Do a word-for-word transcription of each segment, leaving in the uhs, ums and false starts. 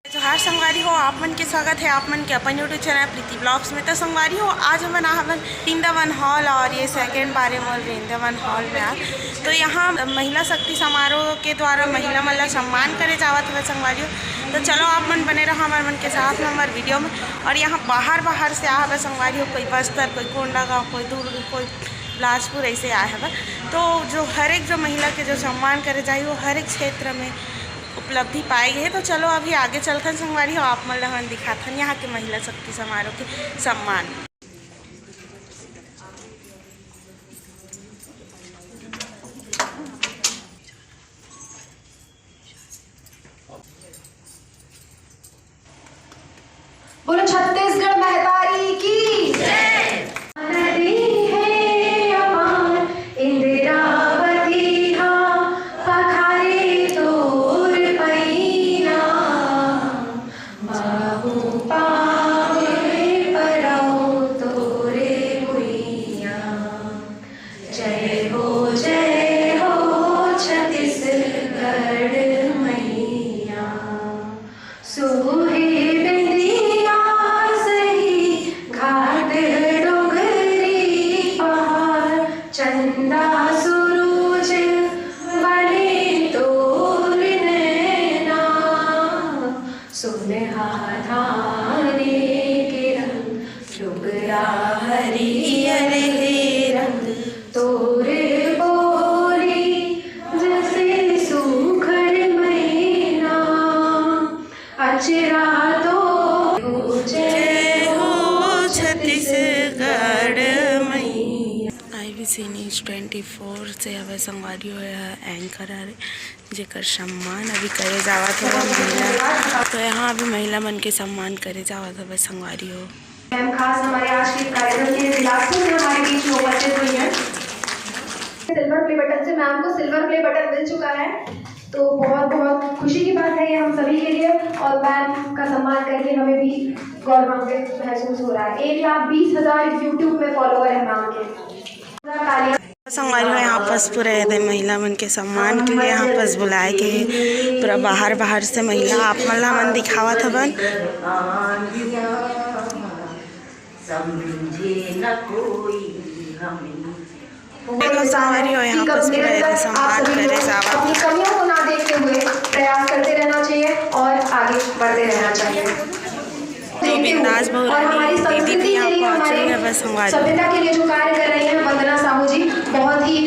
जोहार संगवारी हो, आप मन के स्वागत है आप मन के अपन YouTube चैनल प्रीति ब्लॉग्स में। तो संगवारी हो, आज हमन आ हवन वृंदावन हॉल और ये सेकंड बार ए मोर वृंदावन हॉल में आ। तो यहाँ महिला शक्ति समारोह के द्वारा महिला मन ला सम्मान करे जावत हवे संगवारी हो। तो चलो आप मन बने रहो हमर मन के साथ में हमर वीडियो में। और यहाँ बाहर बाहर से आ हवे संगवारी हो, कोई बस्तर, कोई कोंडागांव, कोई दुर्ग, कोई बिलासपुर ऐसे आए हवे। तो जो हर एक जो महिला के जो सम्मान करे जाही वो हर एक क्षेत्र में उपलब्धि पाए गे हे। तो चलो अभी आगे चलथन संगवारी हो, आप मन ला हमन दिखाथन यहाँ के महिला शक्ति समारोह के सम्मान। बोलो छत्तीसगढ़ महतारी की जय। नदी है अपार इंद्रावती हा, पखारे तोर पैया, बाहु पावे परौ तोरे भुइया। जय हो, जय हो छत्तीसगढ़ मैया। सोहे बिंदिया सही घाट डोंगरी पहाड़, चंदा सुरूज बने तोर नैना। सोनहा धाने के रंग, डोकरा हरियर हे रंग, तोर बोली जैसे सुघर मैना। अचरा तो जय हो छत्तीसगढ़ मैया। आईबीसी न्यूज़ ट्वेंटी फोर से हवे संगवारी हो, एंकर हरे। जेकर सम्मान अभी करे जावत हवे महिला, तो यहाँ अभी महिला मन के सम्मान करे जावत हवे संगवारी हो। मैम खास हमारे आज के कार्यक्रम के लिए बिलासपुर से हमारे बीच में उपस्थित हुई हैं। सिल्वर प्ले बटन से मैम को सिल्वर प्ले बटन मिल चुका है, तो बहुत बहुत खुशी की बात है ये हम सभी के लिए, और मैम का सम्मान करके हमें भी गौरवान्वित महसूस हो रहा है। एक लाख बीस हजार YouTube में फॉलोअर है मैम के। तालियां। संगवारी हो, यहाँ पास पूरा एदे महिला मन के सम्मान के लिए यहाँ पास बुलाए गे हे। पूरा बाहर बाहर से महिला आप मन ला हमन दिखावत हवन। समझे न कोई हमें। देखो संगवारी हो, यहाँ पास पूरा एदे सम्मान करे जावत। अपनी कमियों को ना देखते हुए प्रयास करते रहना चाहिए और आगे बढ़ते रहना चाहिए। तो बिंदास बहुरानी दीदी भी यहाँ पहुँच रही है बस संगवारी। सभ्यता के लिए जो कार्य कर रही हैं वंदना साहू जी, बहुत ही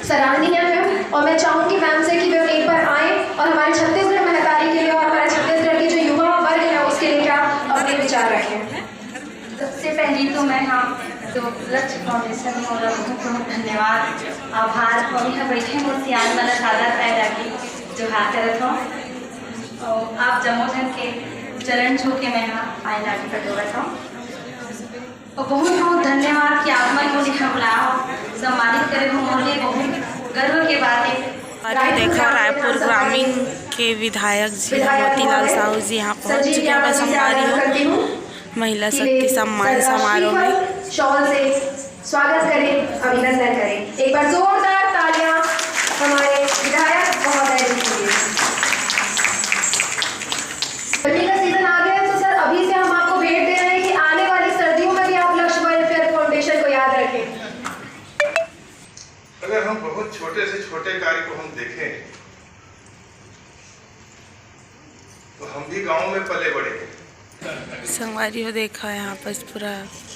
सराहनीय है। और मैं चाहूँगी मैम से कि वे एक बार आएं और हमारे छत्तीसगढ़ महतारी के लिए और हमारे छत्तीसगढ़ के जो युवा वर्ग है उसके लिए क्या अपने विचार रखें। सबसे पहली तो मैं हाँ जो लक्ष्य फाउंडेशन मोर बहुत बहुत धन्यवाद, आभार। और यहाँ बैठे मोर सियान मन ला सादर पैर राखी जोहार करत हूँ। और आप जम्मो झन के चरण छू के मैं हाँ आए लागी पटोरत हूँ। और बहुत बहुत धन्यवाद कि आप मन मोला यहाँ बुलाया हो, सम्मानित करे हो, मोर लिए बहुत गर्व के बात है। और ये देखा रायपुर ग्रामीण के विधायक जी मोतीलाल साहू जी यहाँ पहुँच चुके हैं। बस संगवारी हो, महिला शक्ति सम्मान समारोह में शॉल से स्वागत करें, अभिनंदन करें। एक बार जोरदार तालियां हमारे विधायक महोदय जी के लिए। गर्मी का सीजन आ गया है, तो सर, अभी से हम आपको भेंट दे रहे हैं कि आने वाली सर्दियों में भी आप लक्ष्य वेलफेयर फाउंडेशन को याद रखें। अगर हम बहुत छोटे से छोटे कार्य को हम देखें, तो हम भी गांव में पले बड़े हैं। संगवारी हो, देखा यहाँ पास पूरा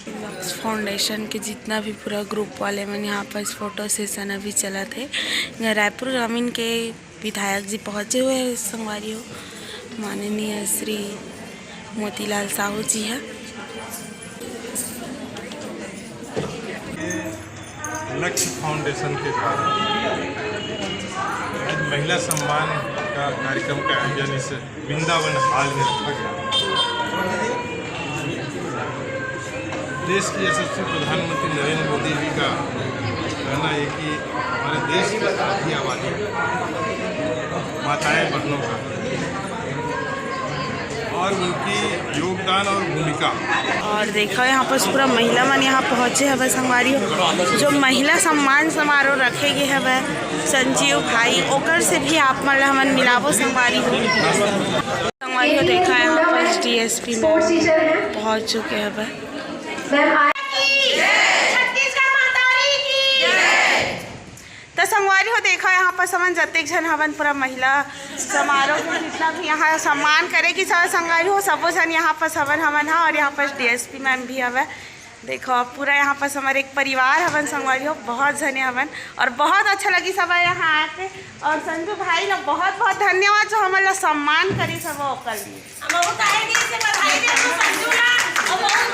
लक्ष्य फाउंडेशन के जितना भी पूरा ग्रुप वाले मन यहाँ पास फोटो सेशन अभी चलत हे। रायपुर ग्रामीण के विधायक जी पहुँचे हुए हैं संगवारी हो, माननीय श्री मोतीलाल साहू जी है। लक्ष्य फाउंडेशन के द्वारा आज महिला सम्मान का कार्यक्रम का आयोजन इस वृंदावन हॉल में रखा गया। देश की यशस्वी प्रधानमंत्री नरेंद्र मोदी जी का कहना है कि हमारे देश की आधी आबादी माताएं बहनों का और उनकी योगदान और भूमिका। और देखा यहाँ पर पूरा महिला मन यहाँ पहुँचे हवे संगवारी हो। जो महिला सम्मान समारोह रखे गे हवे संजीव भाई, ओकर से भी आप मन ला हमन मिलाबो संगवारी हो। और ये देखा, यहाँ पर डीएसपी मैम पहुँच चुके हैं अब। मैम आए। छत्तीसगढ़ महतारी की। त संगवारी हो, देखा, यहाँ पर हमन जतेक झन हवन, पूरा महिला समारोह के जितना भी यहाँ सम्मान करे कि सब संगवारी हो, सबो झन यहाँ पर हवन हमन हा। और यहाँ पर डीएसपी मैम भी हवय। देखो, अब पूरा यहाँ पर हमारे एक परिवार हवन संगवारी हो, बहुत झने हवन और बहुत अच्छा लगी सब यहाँ आके। और संजू भाई ला बहुत बहुत धन्यवाद जो हमन ला सम्मान करी सब ओकर लिए। हम बहुत आए दिन से बधाई देबो संजू ला। और बहुत